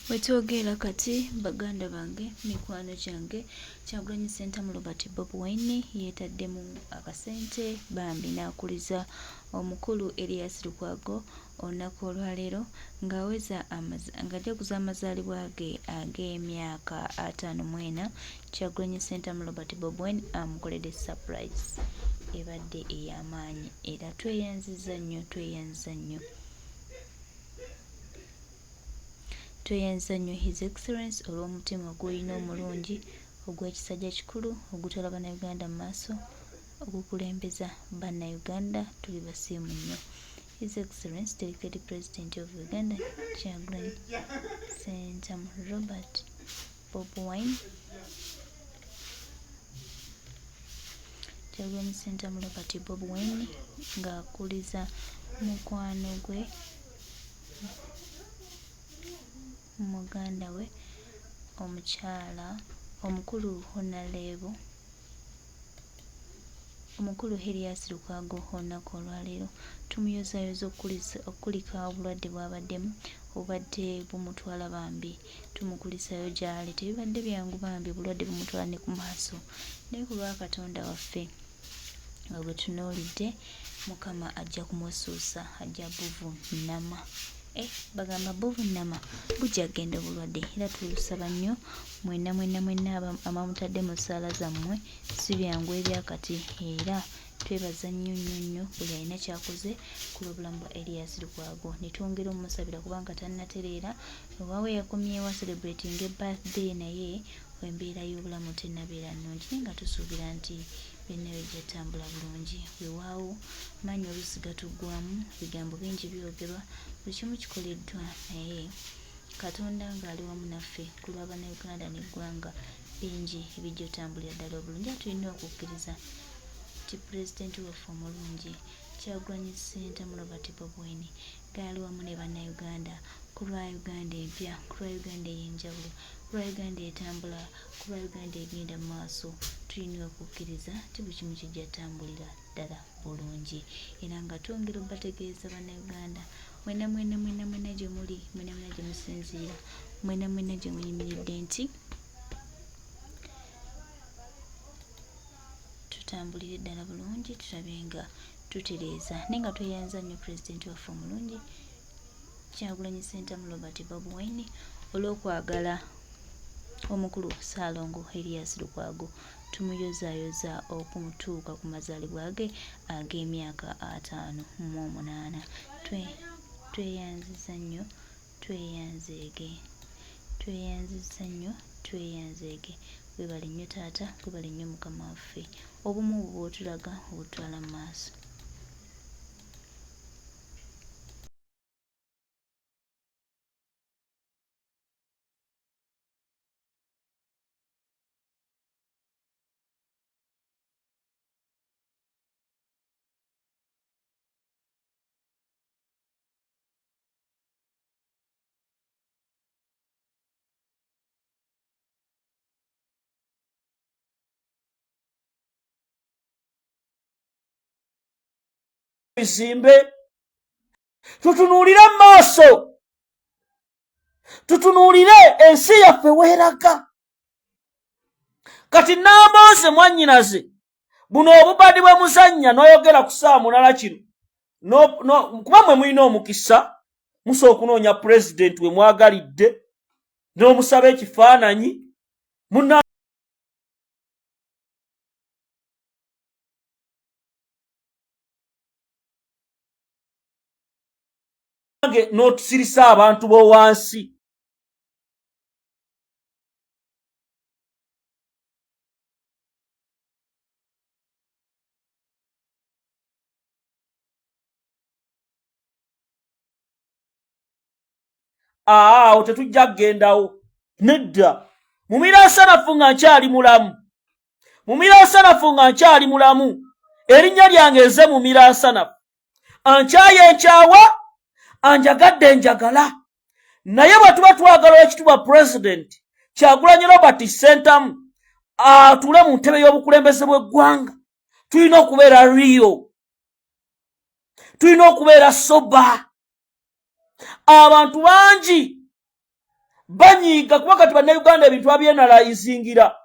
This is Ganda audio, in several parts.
Wetwogerera kati baganda bange, mikwano gyange, Kyagulanyi Ssentamu Robert Bobi Wine yeetaddemu akasente bambi n'akuliza omukulu Erias Lukwago olunaku olwaleero ng'aweza ng'ajaguza amazaalibwa ge ag'emyaka 54. Kyagulanyi Ssentamu Robert Bobi Wine amukoledde surprise ebadde ey'amaanyi era tweyanzizza nnyo, tweyanzizza nnyo. Tweyanza nnyo His Excellence olw'omutima gw'olina omulungi ogw'ekisajja kikulu ogutwala Bannayuganda mu maaso, ogukulembeza Bannayuganda. Tuli basiimu nnyo. His Excellence Delegate President of Uganda Kyagulanyi Ssentamu Robert Bobi Wine Kyagulanyi Ssentamu Robert Bobi Wine ng'akuliza mukwano gwe muganda we omukyala omukulu Honaleebo omukulu Herias Lukwago olunaku olwaleero. Tumuyozaayoza okukulika obulwadde bw'abaddemu obubadde bumutwala bambi tumukulisaayo gy'ali. Tebibadde byangu bambi obulwadde bumutwala ne ku maaso naye ku lwa Katonda waffe nga gwe tunuulidde Mukama ajja kumusuusa ajja buvunnama. Eh, bagamba buvunnama bujja kugenda obulwadde era tulusaba nnyo mwenna mwenna mwenna abamutadde mu ssaala zammwe. Si byangu ebyakati era twebaza nnyo nnyo nnyo buli alina kyakoze ku lw'obulamu bwa Erias Lukwago ne twongera omumusabira kubanga tannatereera. Ewaawe yakomyewo acelebratinge birthday naye embeera y'obulamu tennabeera nnungi naye nga tusuubira nti byonna bijja ttambula bulungi. Weewaawo maanyi oluusi gatuggwaamu, ebigambo bingi byogerwa, buli kimu kikoleddwa naye Katonda ng'ali wamu naffe ku lwa Bannayuganda n'eggwanga bingi ebijja otambulira ddala obulungi era tulina okukkiriza nti Pulezidenti waffe omulungi Kyagulanyi Ssentamu Robert Bobi Wine ng'ali wamu ne Bannayuganda ku lwa Uganda empya, ku lwa Uganda ey'enjawulo, ku lwa Uganda etambula, ku lwa Uganda egenda mu maaso, tulina okukkiriza nti buli kimu kijja tambulira ddala bulungi era nga twongera obategeeza Bannayuganda mwena mwena mwena mwena gye muli, mwena mwena gye musinziira, mwena mwena gye muyimiridde nti tutambulire ddala bulungi tulabe nga tutereeza naye nga tweyanza nnyo pulezidenti waffe omulungi Kyagulanyi Ssentamu Robert Bobi Wine olw'okwagala omukulu Ssaalongo Erias Lukwago. Tumuyozaayoza okutuuka ku mazaalibwa ge ag'emyaka 58. Tweyanziza nnyo, tweyanzeege. Tweyanzizza nnyo, tweyanzeege. Weebale nnyo taata, weebale nnyo mukama waffe. Obumu obwo bw'otulaga obutwala mu maaso. Bizimbe tutunuulire maaso, tutunuulire ensi yaffe weeraga. Kati Nambooze mwannyinaze, buno obubadi bwe muzannya n'oyogera ku ssaawa mulala kino kuba mwe mulina omukisa, musobola okunoonya pulezidenti we mwagalidde n'omusaba ekifaananyi munange n'otusirisa abantu b'owansi. Awo tetujja kugendawo nedda. Mumiransanafu nga nkyali mulamu, mumiransanafu nga nkyali mulamu, erinnya lyange nze mumiransanafu. Ankyaye nkyawa, anjagadde njagala, naye bwe tuba twagala Owekitiibwa Pulezidenti Kyagulanyi Robert Ssentamu atuule mu ntebe y'obukulembeze bw'eggwanga, tulina okubeera rio, tulina okubeera soba. Abantu bangi Banyiiga kuba kati Bannayuganda ebintu babyenalayizingira.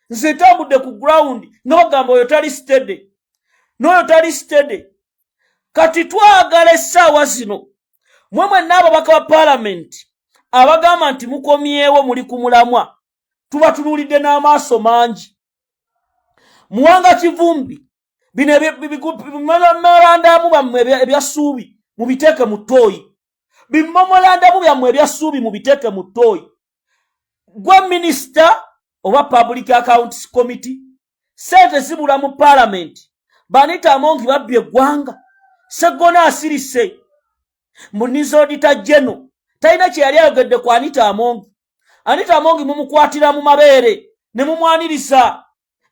Nze ntambudde ku ground nga bagamba oyo tali steady n'oyo tali steady. Kati twagala essaawa zino mwe mwenna ababaka ba paalamenti abagamba nti mukomyewo, muli ku mulamwa, tubatunuulidde n'amaaso mangi. Muwanga Kivumbi, bino bimemorandamu bammwe ebya ssuubi mubiteeke mu ttooyi. Bimemorandamu byammwe ebya ssuubi mubiteeke mu ttooyi. Gwe minisita oba Public Accounts Committee, sente zibula mu paalamenti. Ba Anita Among babbye eggwanga. Seggona asirise muniza Auditor General talina kye yali ayogedde ku Anita Among. Anita Among mumukwatira mu mabeere ne mumwaniriza.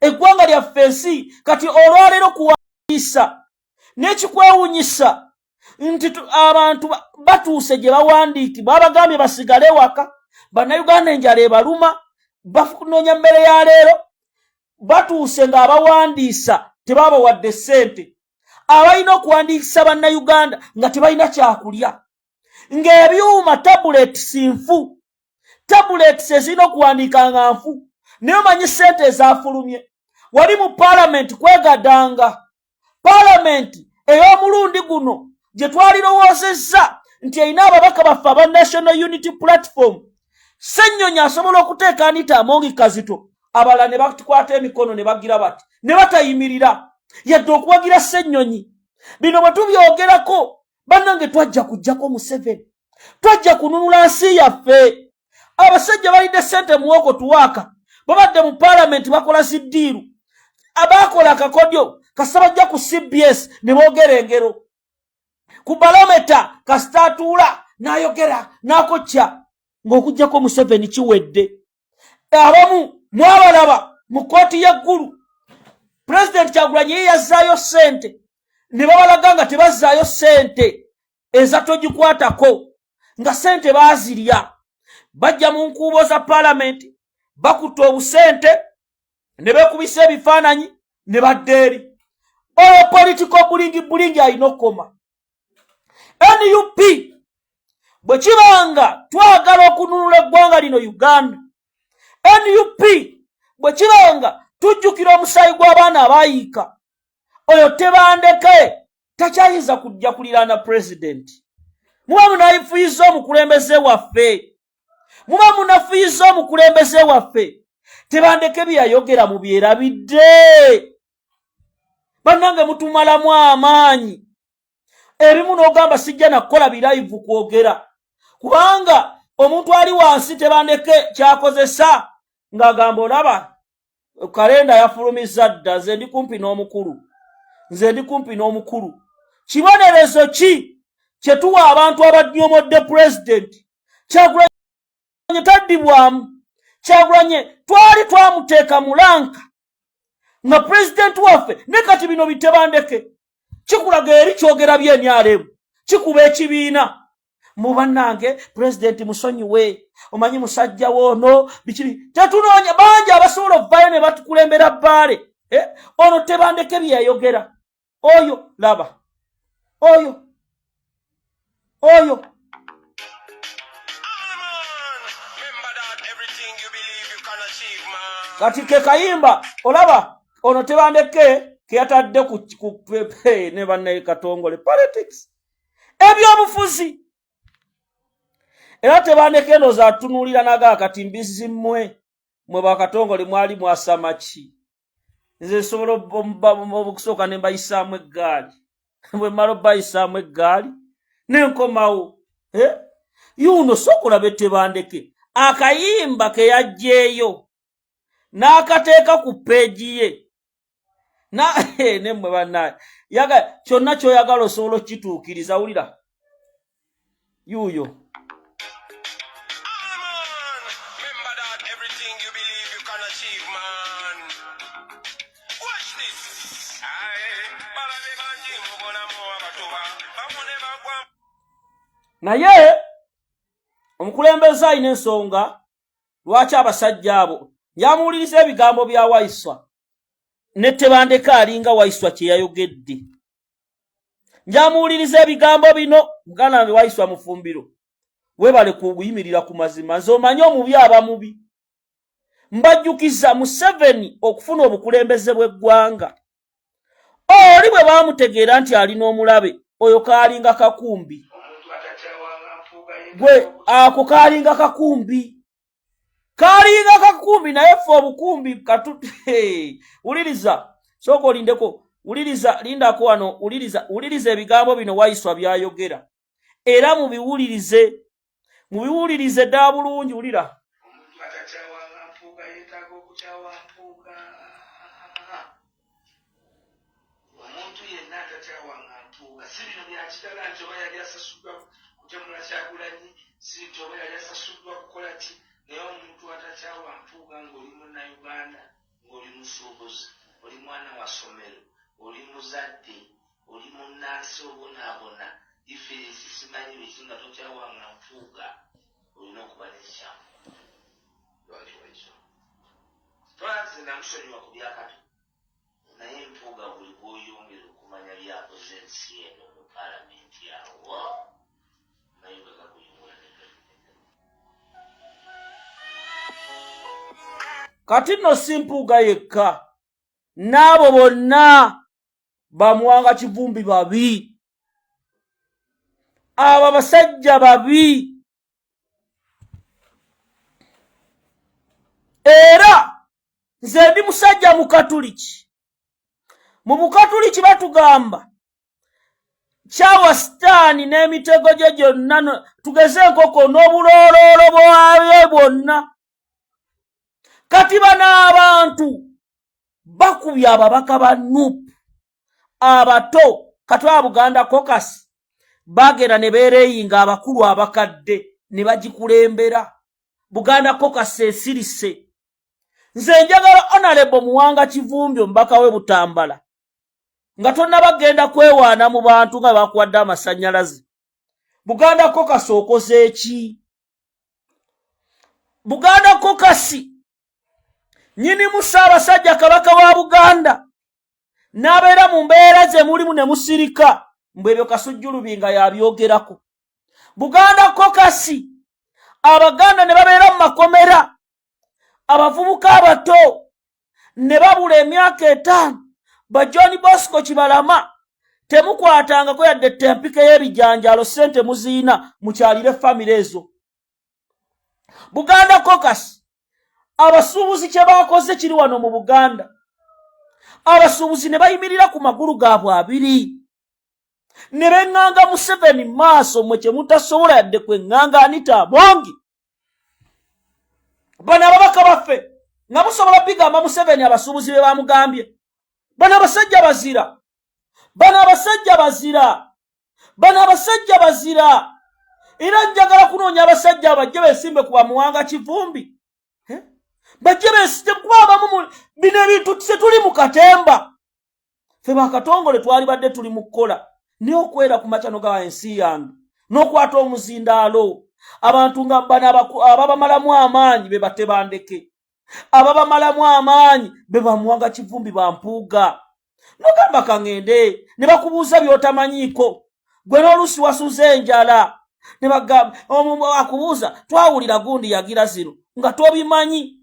Eggwanga lyaffe ensi kati olwaleero kuwandiisa n'ekikwewunyisa nti abantu batuuse gye bawandiikibwa, babagambye basigale waka. Bannayuganda enjala ebaluma, banoonya mmere ya leero. Batuuse ng'abawandiisa tebabawadde ssente. Abalina okuwandiikisa Bannayuganda nga tebalina kyakulya, ng'ebyuma tablets nfu, tablets ezirina okuwandiika nga nfu. Naye omanyi ssente ezafulumye wali mu paalamenti kwegadanga? Paalamenti ey'omulundi guno gye twalirowoozezza nti erina ababaka baffe aba National Unity Platform, Ssennyonyi asobola okuteeka Anita Among Kazito, abalala ne bakwata emikono ne bagira bati ne batayimirira yadde okuwagira Ssennyonyi. Bino bwe tubyogerako, bannange, twajja kujjako Museveni, twajja kununula nsi yaffe. Abasajja balidde ssente muwoko tuwaaka, babadde mu paalamenti bakola zi deal, abakola akakodyo kasita bajja ku CBS ne boogera engero ku Balometa, kasita atuula n'ayogera n'akocca ng'okuggyako Museveni kiwedde. Abamu mwabalaba mu kkooti y'eggulu, Pulezidenti Kyagulanyi ye yazzaayo ssente ne babalaga nga tebazzaayo ssente eza togikwatako, nga ssente baazirya. Bajja mu nkuubo za paalamenti, bakutta obusente ne beekubisa ebifaananyi ne badda eri. Oyo political bling bling alina okukoma. NUP bwe kibanga twagala okununula eggwanga lino Uganda, NUP bwe kibanga tujjukira omusaayi gw'abaana abaayiika, oyo Tebandeke takyayinza kujja kuliraana pulezidenti. Muba munafuyiza omukulembeze waffe, muba munafuyiza omukulembeze waffe. Tebandeke byeyayogera mubyerabidde. Bannange, mutumalamu amaanyi. Ebimu n'ogamba sijja nakukola bi live kwogera, kubanga omuntu ali wansi Tebandeke kyakozesa ng'agamba, olaba kalenda yafulumiza dda, nze ndi kumpi n'omukulu, nze ndi kumpi n'omukulu. Kibonerezo ki kye tuwa abantu abanyoomodde Pulezidenti Kyagulanyi? Taddibwamu. Kyagulanyi twali twamuteeka mu rank nga pulezidenti waffe, ne kati bino bitebandeke kikulaga eri kyogera byenrm kikuba ekibiina mu bannange. Pulezidenti musonyiwe, omanyi musajja woono biki. Tetunoonya bangi abasobola okuvayo ne batukulembera bbaale. Eh, ono Tebandeke byeyayogera, oyo laba oyo oyo. Remember that everything you believe you can achieve, man. Kati ke kayimba olaba ono Tebandeke keyatadde ku ne bannaye Katongole politics, ebyobufuzi. Era Tebandeke endowooza atunuulira nagaa kati mbizzi mmwe, mwe Bakatongole mwali mwasama ki? Nze nsobola okusooka ne mbayisaamu eggaali, bwe mmala obbayisaamu eggaali nenkomawo. Eh? Yuno sooka olabe Tebandeke akayimba ke yaggyeeyo n'akateeka ku page ye na nemmwe bannaye, yaga kyonna ky'oyagala osobola okukituukiriza. Wulira yuuyo. Ah, man. Remember that everything you believe you can achieve, man. Watch this. Aye, balabe bangi mu bulamu abatuba bafune bagwa. Naye omukulembeze alina ensonga lwaki abasajja abo njamuwuliriza ebigambo bya Waiswa ne Tebandeka alinga Waiswa kye yayogedde. Njamuwuliriza ebigambo bino, muganda wange Waiswa Mufumbiro. Webale kuyimirira ku mazima. Nze omanyi omubi aba mubi. Mbajjukiza Museveni okufuna obukulembeze bw'eggwanga, oli bwe baamutegeera nti alina omulabe, oyo kaalinga kakumbi. Gwe ako kaalinga kakumbi, kaalinga kakumbi. Naye ffe obukumbi katu. Wuliriza, sooka olindeko, wuliriza, lindako wano, wuliriza, wuliriza ebigambo bino Waiswa byayogera, era mubiwulirize, mubiwulirize ddala bulungi. Wulira. Omuntu atakyawanga Mpuuga yeetaaga okukyawa Mpuuga. Omuntu yenna atakyawanga Mpuuga, si bino bya kirala nti oba yali asasuddwa kutemula Kyagulanyi, si nti oba yali asasuddwa kukola ki, naye omuntu atakyawa Mpuuga, ng'oli Munnayuganda, ng'oli musuubuzi, oli mwana wa ssomero, oli muzadde, oli munnansi obonaabona, ifirisi simanyi biki, nga tokyawanga Mpuuga, olina okuba n'ekikyamu. Lwaki waiso tolanze namusonyiwa ku byakato, naye Mpuuga buli bw'oyongera okumanya byakoze ensi eno mu Paalamenti, awo mayiga gakuyungula ne Kati nno si Mpuuga yekka, n'abo bonna bamuwanga Kivumbi babi, abo abasajja babi. Era nze ndi musajja Mukatuliki. Mu Bukatuliki batugamba kyawa Sitaani n'emitego gye gyonna, tugeze enkoko n'obulooloolo bwayo bwonna. Kati bano abantu bakubye ababaka ba NUP abato. Katwala Buganda Caucus, bagenda ne beereyinga abakulu abakadde ne bagikulembera. Buganda Caucus esirise. Nze njagala Honorable Muwanga Kivumbi, omubaka we Butambala, nga tonnaba genda kwewaana mu bantu nga bakuwadde amasannyalaze, Buganda Caucus okoze eki? Buganda Caucus, nyinimu Ssaabasajja Kabaka wa Buganda n'abeera mu mbeera ze mulimu ne musirika, mbw ebyo Kasujjulubi nga yabyogerako. Buganda Caucus, Abaganda ne babeera mu makomera, abavubuka abato ne babula emyaka 50. Ba John Bosco Kibalama, temukwatangako yadde tempike y'ebijanjaalo, ssente muziina, mukyalire famire ezo. Buganda Caucus, abasuubuzi kye bakoze kiri wano mu Buganda, abasuubuzi ne bayimirira ku magulu gaabwe abiri ne beŋŋanga Museveni maaso. Mwe kye mutasobola yadde kweŋŋanga Anita Among. Bano ababaka baffe nga musobola bigamba Museveni abasuubuzi be bamugambye. Bano abasajja bazira, bano abasajja bazira, bano abasajja bazira. Era njagala kunoonya abasajja abajje besimbe ku bamuwanga Kivumbi, bajje besite, kuba abamu bino ebintu tetuli mu katemba. Ffe bakatongole twalibadde tuli mu kukola, naye okwera ku makya nogawa ensi yange n'okwata omuzindaalo, abantu nga bano ababamalamu amaanyi be batebandeke, ababamalamu amaanyi be bamuwanga Kivumbi, bampuuga. Nogamba kaŋŋende, ne bakubuuza by'otamanyiiko gwe, n'oluusi wasuze enjala, ne bagamba akubuuza twawulira gundi yagira zino nga tobimanyi.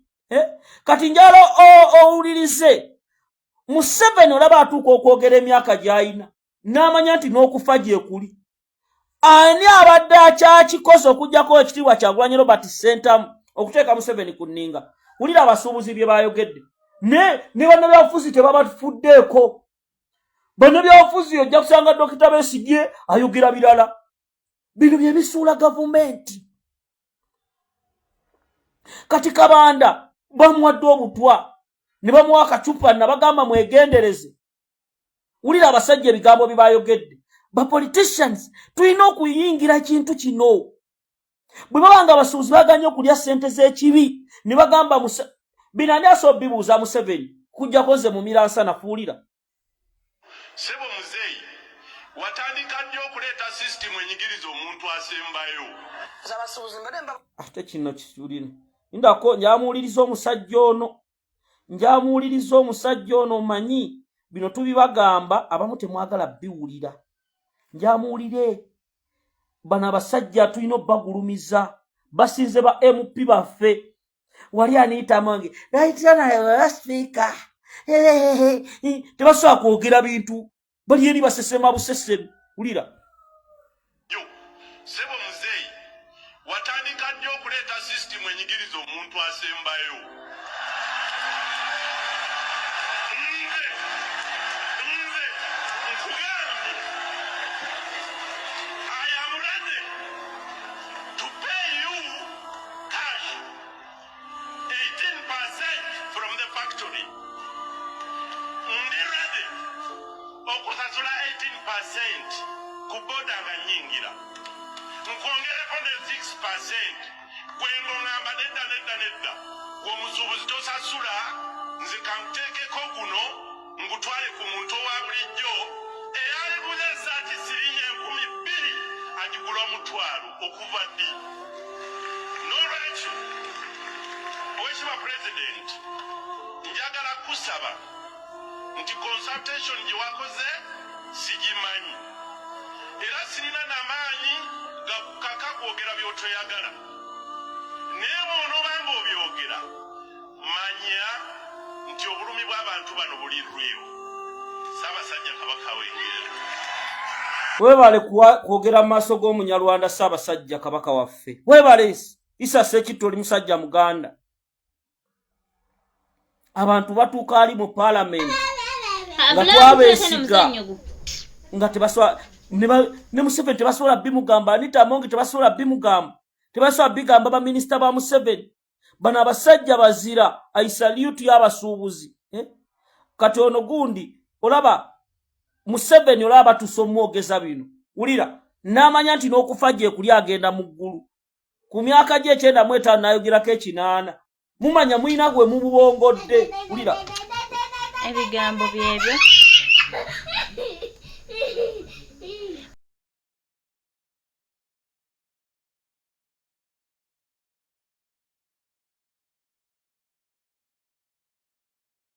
Kati njala owulirize Museveni, olaba atuuka okwogera emyaka gy'ayina n'amanya nti n'okufa gyekuli. Ani abadde akyakikoze okugjako ekitiibwa Kyagulanyi Robert Sentamu okuteeka Museveni ku nninga? Wulira abasuubuzi bye bayogedde. Ne bannabyabufuzi tebabafuddeeko. Bannabyabufuzi ojja kusanga Dokita Besigye ayogera birala. Bino bye bisuula gavumenti. Kati Kabanda bamuwadde obutwa ne bamuwa akacupa, nabagamba mwegendereze. Wulira abasajja ebigambo bye bayogedde. Ba politicians tulina okuyingira ekintu kino. Bwe baba nga abasuubuzi baganye okulya ssente z'ekibi ne bagamba, bino ani asobola bibuuza Museveni kujjako nze mumira nafuulira? Sebo muzeeyi, watandika ddi okuleeta sisitimu enyigiriza omuntu asembayo? Ate kino kisulina ndako, njamuwuliriza omusajja ono, njamuwuliriza omusajja ono. Omanyi bino tubibagamba, abamu temwagala biwulira. Njamuwulire. Bano abasajja tulina obbagulumiza, basinze ba MP baffe. Wali Anita Amonge speaker, tebasobola kwogera bintu, bali eri basesema busesemi. Wulira. Yo, sebo muzeeyi, watandika ddi okuleeta sisitimu enyigiriza omuntu asembayo? Nze nkugambye, I am ready to pay you cash 18% from the factory. Ndi ready okusasula 18% ku boda nga nyingira, nkwongereko ne 6%. Gwe ng'oŋŋamba nedda, nedda, nedda, gwe omusuubuzi tosasula, nze kankuteekeko guno ngutwale ku muntu owa bulijjo eyaliguza esaati siringi 2000 agigula 50. Okuva ddi? N'olwekyo, owekitiibwa Pulezidenti, njagala kusaba nti consultation gye wakoze sigimanyi, era sirina namaanyi gakukaka kwogera by'otoyagala, naye bw'onooba ng'obyogera, manya nti obulumi bw'abantu bano buli lwewo. Ssaabasajja Kabaka wengera. Webale kwogera mu maaso g'Omunyarwanda. Ssaabasajja Kabaka waffe, webale. Isa Sekitto, oli musajja muganda. Abantu batuuka ali mu paalamenti nga twabeesiga nga tebasobola ne Museveni tebasobola bimugamba, Anita Amongi tebasobola bimugamba, tebasobola bigamba baminisita ba Museveni. Bano abasajja bazira. I salute y'abasuubuzi, eh? Kati ono gundi olaba Museveni, olaba batusa omwogeza bino. Wulira, n'amanya nti n'okufa gye kuli, agenda mu ggulu ku myaka gye 95, n'ayogerako 80. Mumanya mulina gwe mububongodde. Wulira. Ebigambo byebyo.